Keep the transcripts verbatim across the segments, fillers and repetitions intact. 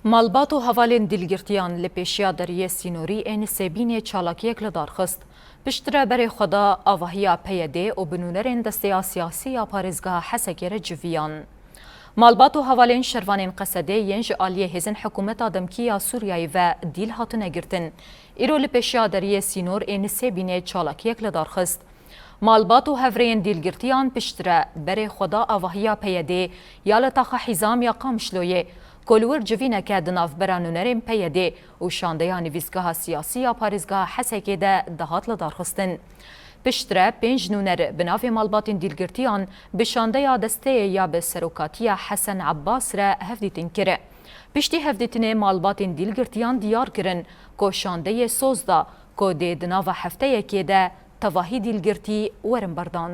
Malbat û hevalên dîlgirtiyan li pêşiya deriyê sînorî ên Sêbînê çalakiyek li dar xist. Piştre berê xwe da avahiya P Y D û bi nûnerên desteya siyasî ya parêzgeha Hesekê re civiyan. Malbat û hevalên şervanên Qesedê yên ji aliyê hêzên hikûmeta demkî ya Sûriyeyê ve dîl hatine girtin, îro li pêşiya deriyê sînor ên Sêbînê çalakiyek li dar xist. Malbat û hevrêyên dîlgirtiyan piştre berê xwe da avahiya P Y D ya li taxa Hîzam ya Qamişloyê, ku li wir civîneke di navbera nûnerên P Y D û şandeya nivîsgeha siyasî ya parêzgeha Hesekê de dihat lidarxistin. Piştre pênc nûner bi navê malbatên dîlgirtiyan bi şandeya desteyê ya bi serokatiya Hesen Abbas re hevdîtin kir. Piştî hevdîtinê malbatên dîlgirtiyan diyar kirin ku şandeyê soz da ku dê di nava hefteyekê de tevahî dîlgirtî werin berdan.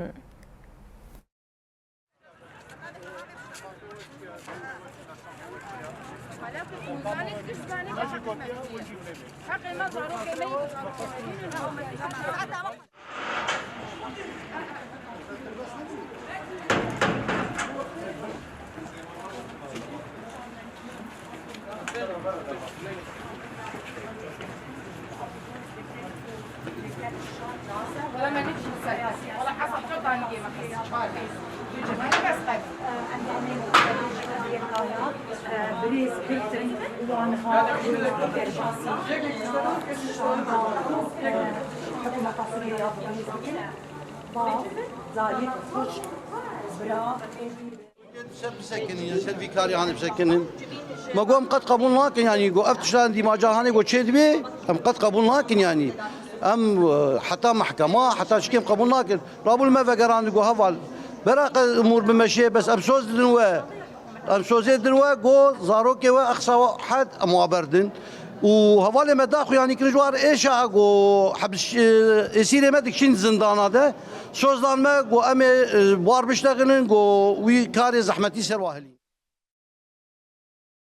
Ser bisekinin, ya ser vî karê hanê bisekinin. Me got, em qet qebûl nakin, yanî, got, ev tişta endîmaca hanê, got, çê dibê, em qet qebûl nakin, yanî. Em, e, heta mehkema, heta çikê em qebûl nakin. Rabûl me vegerand, got, heval, bera qe umûr bimeşê, bes em soz didin we. Em sozê didin we, got, zarokê we eqsa hed em wa berdin. Û hevalê me daxuyanî kirin ji war êşa, got, hebs-, e, êsîrê me dikişîn zindana de. Soz dan me, got, em ê, e, bar biştexinin, got, wî karê zehmetî ser wa hilî.